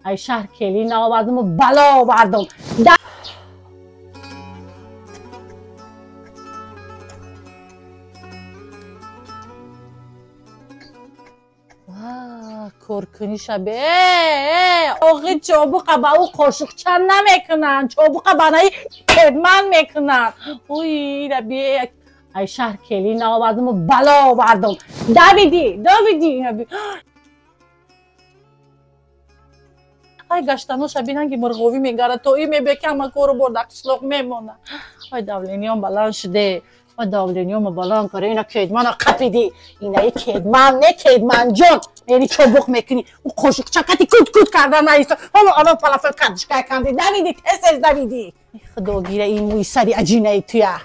Ай шаҳр келин овардаму бало овардам. Коркунӣ шабе оғи чобуқа ба ӯ қошуқча намекунанд, чобуқа ба наи кедман мекунанд. Уй раби, ай шаҳр келин овардаму бало овардам. Давиди, давиди. Ай гаштаноша бинан ки мурғовӣ мегарад, то и мебия ки ҳама кору бор дар қишлоқ мемонад. Ай давлениём баланд шуде, ай давлениёма баланд кара, ина кедмана қапиди, инаи кедман не кедманҷон, яъни чобуқ мекунӣ, ӯ қошуқча қати кут-кут карда наиста, ҳоло ало фалафел кардишкай канди, давиди, тез-тез давиди. Худо гира ин мӯи сари аҷинаи туя.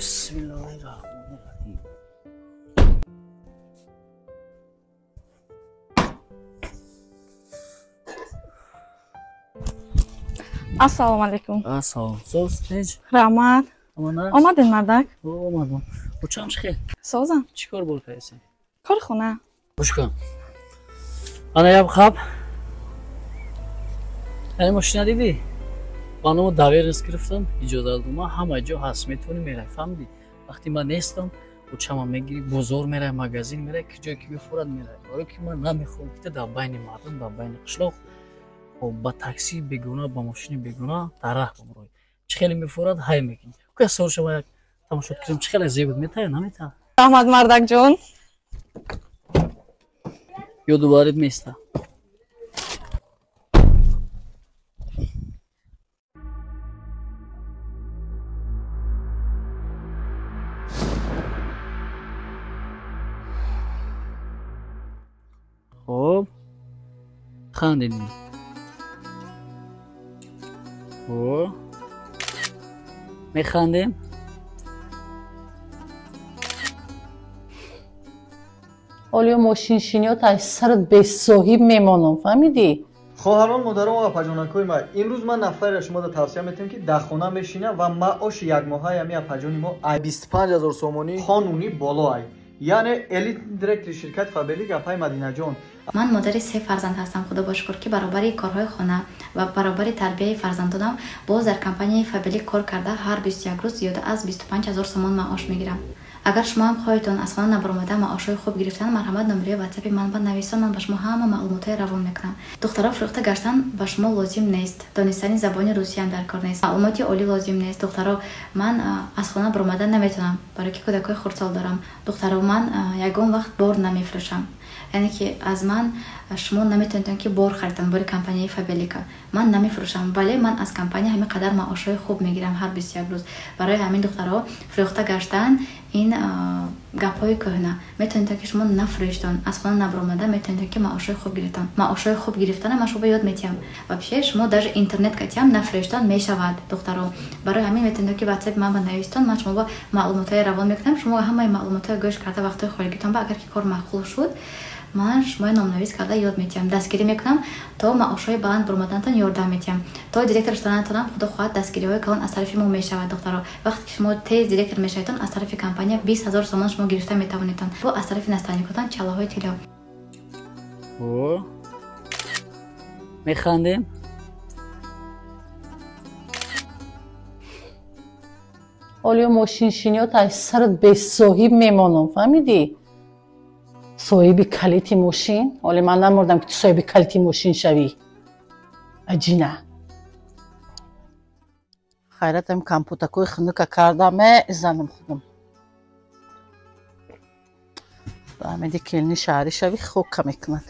Bismillahirrahmanirrahim. Ассалому алайкум. Ассалом. Соз, тинч? Раҳмат. Омадин, мардак? Омадам. Учам чӣ хел? Созам. Чӣ кор бор кардеси? Кори хона. Гӯш кун. Ана яб хаб. Яъне мошина дидӣ? Ба номи доверенность гирифтам, иҷозатнома ҳама ҷо ҳаст, метавонӣ меравӣ, фаҳмидӣ? Вақте ман нестам, учама мегирӣ, бозор меравӣ, магазин меравӣ, ки ҷое ки бифурад меравӣ. Барое ки ман намехоҳам ки дар байни мардум, дар байни қишлоқ ба такси бегуна, ба мошини бегуна дар раҳ бимроӣ. Чӣ хеле мефурад, ҳай мекунӣ. Кӯя савор шава, як тамошо кунем, чӣ хеле зеб метая, наметая? Раҳмат, мардакҷон. Ёду барид места. Хоб, хандидем. О, механдем. Олиё мошиншиниёт аз сарат бесоҳиб мемонам, фаҳмидӣ? Хоҳарон, модарон ва апаҷонакҳои ман, имрӯз ман нафареро шуморо тавсия метиҳам, ки дар хона мешина ва маоши якмоҳаи ҳами апаҷони мо ай 25 0 сомонӣ қонунӣ боло ай. Яъне элит директори ширкат Фаберлик апай Мадинаҷон. Ман модари се фарзанд ҳастам, худо бо шукр, ки баробари корҳои хона ва баробари тарбияи фарзандонам боз дар компанияи Фаберлик кор карда ҳар 21 рӯз зиёда аз 25 0 сомон маош мегирам. Агар шумо ҳам хоҳедтон аз хона набаромада маошҳои хуб гирифтан, марҳамат номерои ватсапи ман ба нависон, ман ба шумо ҳама маълумотҳои равон мекунам. Духтаро, фурӯхта гаштан ба шумо лозим нест, донистани забони русиям дар кор нест, маълумоти олӣ лозим нест. Духтаро, ман аз хона баромада наметавонам, барое ки кӯдакҳои хурдсол дорам. Духтаро, ман ягон вақт бор намефурӯшам, яъне ки аз ман шумо наметавонедтон ки бор харидтон, бори компанияи Фаберлика ман намефурӯшам, вале ман аз компания ҳамин қадар маошҳои хуб мегирам ҳар 21 рӯз. Барои ҳамин духтаро, фурӯхта гаштан ин гапҳои кӯҳна. Метавонедтон ки шумо нафурӯштон, аз хона набаромада метавонедтон ки маошҳои хуб гирифтан. Маошҳои хуб гирифтана ман шумо ёд метиҳам. Вообще шумо даже интернет катиам нафурӯштон мешавад, духтаро. Барои ҳамин метавонедтон ки ватсапи ман ба навистон, ман шумо маълумотҳои равон мекунам. Шумо ҳамаи маълумотҳои гӯш карда вақтҳои холигитон ба агар ки кор маъқул шуд, ман шумои номнавис карда ёд метиҳам, дастгирӣ мекунам, то маошҳои баланд баромаданатон ёрдам метиҳам, то директор шуданатонам худо хоҳад дастгириҳои калон аз тарафи мо мешавад. Духтаро, вақте ки шумо тез директор мешаведтон, аз тарафи компания 20 0 сомон шумо гирифта метавонедтон, бо аз тарафи наставникотон чаллаҳои тилло. О, механдем. Олиё мошиншиниёт аз сарат бесоҳиб мемонам, фаҳмидӣ? Соҳиби калити мошин? Оле ман намурдам ки ту соҳиби калити мошин шавӣ. Аҷина. Хайратам компютакои хунука карда мезанам худам. Фаҳмиди, келини шаҳрӣ шавӣ, хока мекунад.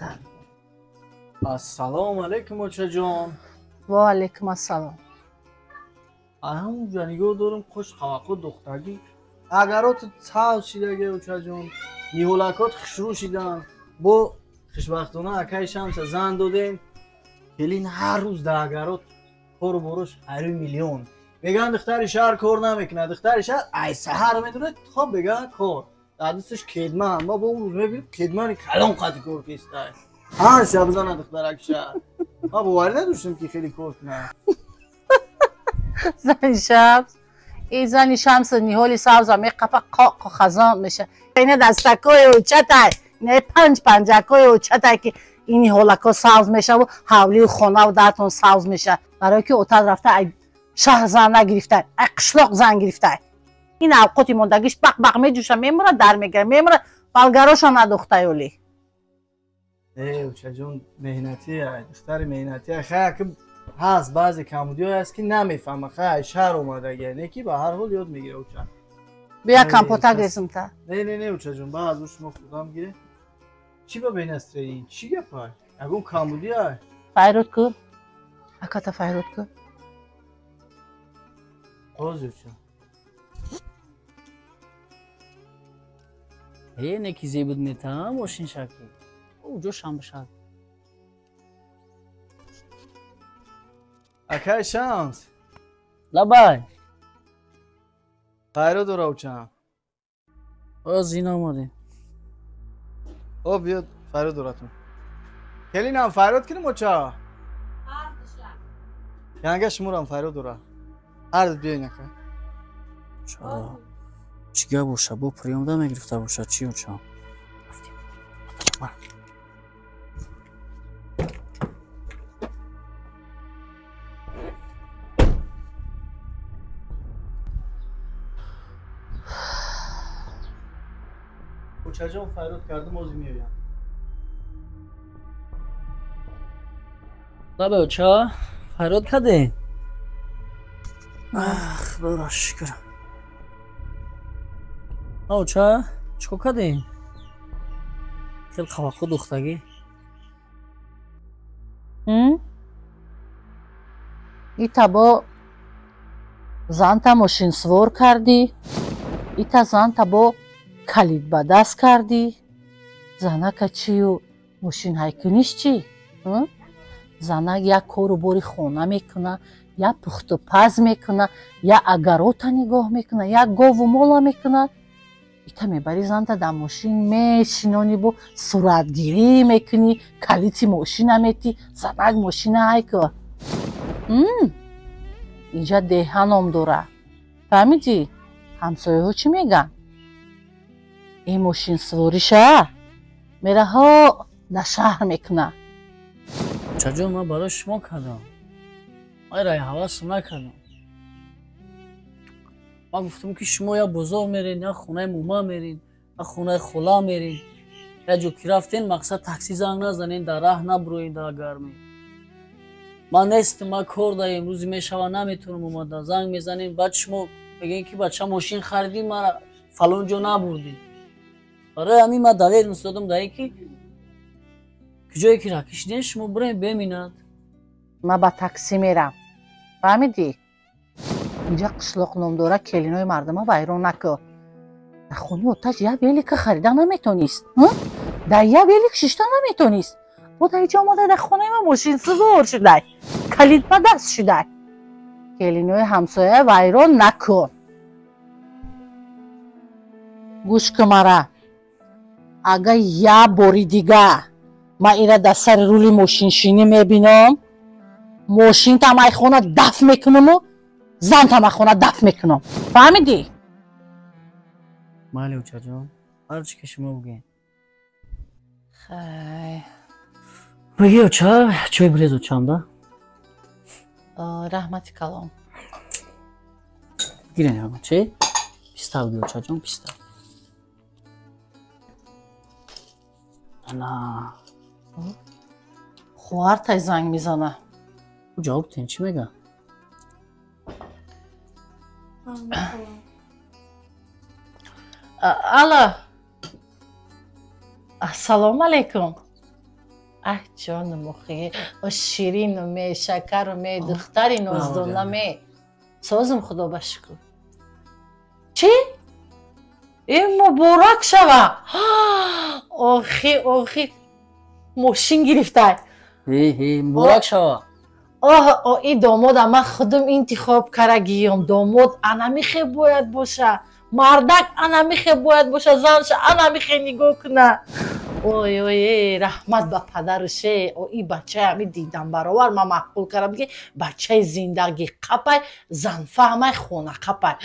Ассалому алайкум, очаҷон. Ва алайкум ассалом. Ҳамунҷа нигоҳ дорам, хуш қавақо духтагӣ. Агарот сав шидаге, очаҷон. Ниҳолакот хушрӯ шидан. Бо хушбахтона акаи Шамса зан додем. Келин ҳар рӯз дар агарот кору борош ҳари миллион. Мегӯянд духтари шаҳр кор намекунад. Духтари шаҳр ай саҳар медонад то бега кор. Дар дасташ кедман. Ма бо он рӯз мебинем кедмани калон қади кор кестай. Панҷ бизана духтаракша. Ман боварӣ надоштам ки хеле кор кунад. Зани шамс, ин зани шамс ниҳоли сабза меқапа қоқ хазон меша. Ина дастакои учатай, ина панҷ панҷакои учатай ки ин ниҳолако сабз мешаву ҳавлию хонаву дартон сабз меша. Барое ки отат рафта ай шаҳр зан нагирифтай, ай қишлоқ зан гирифтай. Ин авқоти мондагиш бақ-бақ меҷӯша, мемура, дар мегира, мемура, балгароша надухтай оли. Э, учаҷон меҳнатӣ, духтари меҳнатӣ. Хай ки ҳаст баъзе камбудиҳое ҳаст ки намефаҳма. Хай шаҳр омадагия, не ки ба ҳар ҳол ёд мегира уча. Бия компота гирзимта. Не, не, не, учаҷон, ба аз шумо худам гире. Чӣ ба бенастроени? Чӣ гапай? Ягон камбудия? Файруд ку? Аката файруд ку? Ҳозир уча. Э, не ки зебуд метаҳам мошин шакли. Уҷо шам бишад. Акай Шамс. Лабай. Хайро дора учам. Оз ин омадем. О, биёд файро доратон. Келинам файрод кунем оча? Янга шуморам файро дора. Ҳар биёин ака. Ча. Чӣ гап боша? Бо приёмда мегирифта боша чӣ оча? Учаҷон файрод кардам, ози меоям. Лабе оча, файрод кардем? Ах, худоро шукр. Оча, чӣ кор кардем? Хел қаваққу духтагӣ. Ита бо занта мошинсувор кардӣ, ита занта бо калид ба даст кардӣ. Занака чию мошинҳайкуниш чӣ? Занак як кору бори хона мекуна, як пухту паз мекуна, як агарота нигоҳ мекуна, як гову мола мекуна. Ита мебарӣ занта дар мошин мешинони, бо суратгирӣ мекунӣ, калити мошина метӣ, занак мошина ҳайку. Инҷа деҳа ном дора. Фаҳмидӣ? Ҳамсояҳо чӣ мегӯянд? Ин мошинсувориша мераҳо дар шаҳр мекуна. Чаҷон, ман барои шумо кардам. Ман рай ҳавасам накардам. Ман гуфтам ки шумо я бозор мерен, я хонаи мума мерен, я хонаи хола мерен. Я ҷо ки рафтен, мақсад такси занг назанен, дар раҳ набуроен дар гармӣ. Ман нестам, ман кор даем, рӯзи мешава наметавонам омада. Занг мезанем, баъд шумо мегӯем ки бача мошин харидӣ, мара фалон ҷо набурдӣ. Барои ҳамин ман доверенность додам дар ин ки куҷое ки ракишидем, шумо бирем беминад. Ман ба такси мерам. Фаҳмидӣ? Инҷа қишлоқ ном дора, келинои мардума вайрон накун. Дар хонаи оташ як велика харида наметонист. Дар як велик шишта наметонист. Бо дар инҷа омада дар хонаи ман мошинсувор шудай. Калид ба даст шудай. Келинои ҳамсоя вайрон накун. Гӯш кун мара. Агар як бори дига ман ира дар сари рули мошиншинӣ мебинам, мошинтам ай хона даф мекунаму зантам ай хона даф мекунам. Фаҳмидӣ? Майли учаҷон, ҳар чӣ ки шумо бигӯед. Хай. Бигӣ уча, чой бирез учам да? Раҳмати калом. Гирен ягон чӣ? Писта бигӣ учаҷон, писта. Ана. Хоҳартай занг мезана. Ҷавоб тен, чӣ мега? Алло. Ассалому алайкум. Аҳ ҷонум охи, о ширину ме, шакару ме, духтари ноздона ме. Созум худо ба шукр. Чӣ? Э, муборак шава. Охи, охи, мошин гирифтай. Муборак шава. Оҳ, о, и домода ман худум интихоб карагиём. Домод анамихе бояд боша. Мардак анамихе бояд боша, занша анамихе нигоҳ куна. Ой ой, раҳмат ба падаруше. И бачаи ҳами дидам баровар ман маъқул кардам, ки бачаи зиндагӣ қапай, занфаҳмай, хона қапай.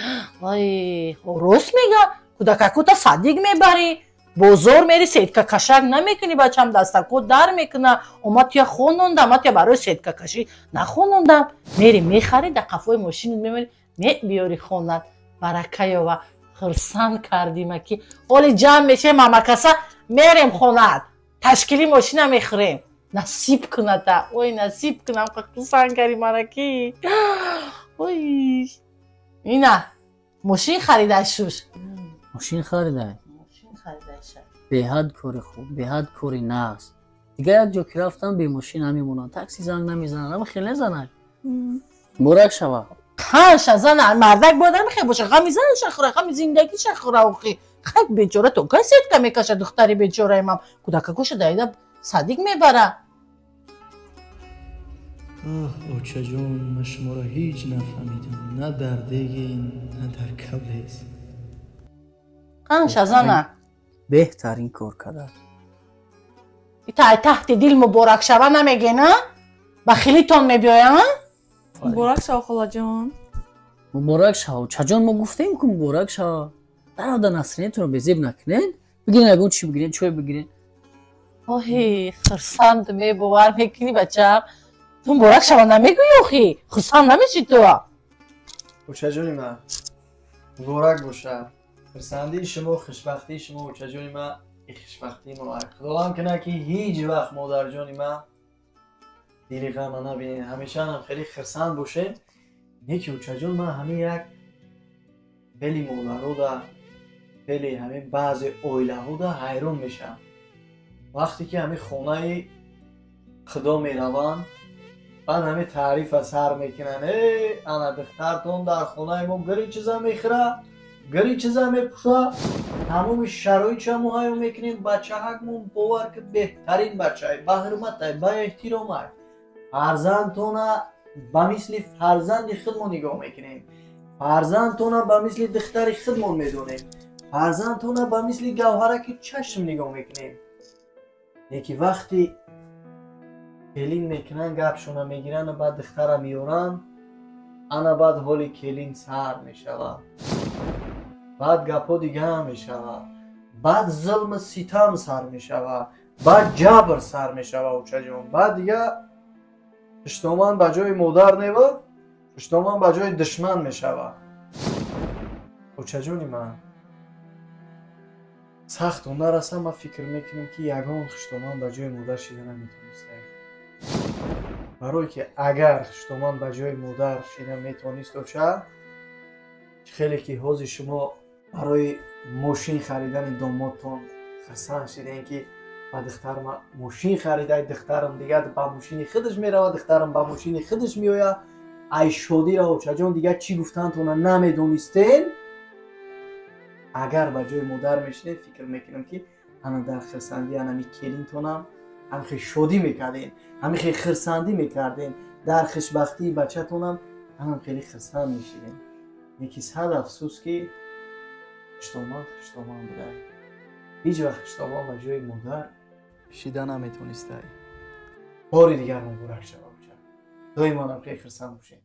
Ой, рост мега, кӯдакакута садик мебарӣ, бозор мери, сетка кашак намекунӣ, бачам дастако дар мекуна. Омад туя хонондам, ма туя барои сеткакашӣ нахонондам. Мери мехарӣ, дар қафои мошинат мемонӣ, мебиёри хонат. Барака ёва, хурсанд кардима, ки ҳоли ҷамъ мешем, мамакаса мерем хонат, ташкили мошина мехӯрем. Насиб куната, ой, насиб кунам, хурсанд карди мара, ки ой, ина мошин харида шуш. Мошин харида? Мошин харидаша. Беҳад кори хуб, беҳад кори нағз. Дигар як ҷо ки рафтам, бемошин намемонам, такси занг намезанад, ама хеле занак. Муборак шава. Қанша зана мардак бояд ҳамихе боша, ғами занаша хӯра, ғами зиндагиша хӯра. Охи, хай, бечора то кай сетка мекаша? Духтари бечораи ман кӯдакакоша даида садик мебара. Оҳ, очаҷон, ман шуморо ҳеҷ нафаҳмидам, на дар дегин, на дар каблез. Қанша зана. Беҳтарин кор карда. Ита ай таҳти дил муборак шава намегена, ба хилитон мебиёям. Муборак шава, холаҷон. Муборак шава, чаҷон, мо гуфтем ку, муборак шава. Дарода, насринетонро безеб накунед, бигирен, ягон чи бигирен, чой бигирен. Оҳи, хурсанд мебовар мекунӣ, бачам, ту муборак шава намегӯӣ, охи, хурсанд намешӣ ту? Очаҷони ман, муборак бошад. Хурсандии шумо хушбахтии шумо, очаҷони ман, и хушбахтии мо. Худованд кунад, ки ҳеҷ вақт, модарҷони ман, дили ғама набинед, ҳамешаам хеле хурсанд бошед. Неки, очаҷон, ман ҳамин як хеле модарода, хеле ҳамин баъзе оилаҳода ҳайрон мешавам. Вақте ки ҳамин хонаи худо мераванд, баъд ҳамин таърифа сар мекунанд: э, ана духтартон дар хонаи мо гири чиза мехӯра, гири чиза мепӯша, тамоми шароитша муҳайё мекунем, бачаҳакмон, бовар ки, беҳтарин бачае, ба ҳурматай, ба эҳтиромай, фарзандтона ба мисли фарзанди худмон нигоҳ мекунем, фарзандтона ба мисли духтари худмон медонем, фарзандтона ба мисли гавҳараки чашм нигоҳ мекунем. Леки вақти келин мекунанд, гапшона мегиранд, баъд духтара меоранд, ана баъд ҳоли келин сар мешавад, баъд гапҳо дигар мешавад, баъд зулму ситам сар мешавад, баъд ҷабр сар мешавад, очаҷон. Баъд дигар хуштоман ба ҷои модар нева, хуштоман ба ҷои душман мешавад. Очаҷони ман, сахтон нарасам, ман фикр мекунам, ки ягон хуштоман ба ҷои модар шида наметонистем, барое ки агар хуштоман ба ҷои модар шида метавонист, оча, хеле ки ҳозир шумо барои мошин харидани домодтон хурсанд шидем, ки ба духтарам мошин харидай, духтарам дигар ба мошини худаш меравад, духтарам ба мошини худаш меояд, ай шодира, очаҷон, дигар чӣ гуфтантона намедонистем. Агар ба ҷои модар мешинед, фикр мекунам, ки ана дар хурсандӣ анами келинтонам ҳамихе шодӣ мекардем, ҳамихе хурсандӣ мекардем, дар хушбахтии бачатонам ҳамам хеле хурсанд мешидем. Леки сад афсӯс, ки хуштоман хуштоман будай, ҳеҷ вақт хуштоман ба ҷои модар шида наметонистай. Бори дигар муборак шава, оча, доимонам хеле хурсанд бошем.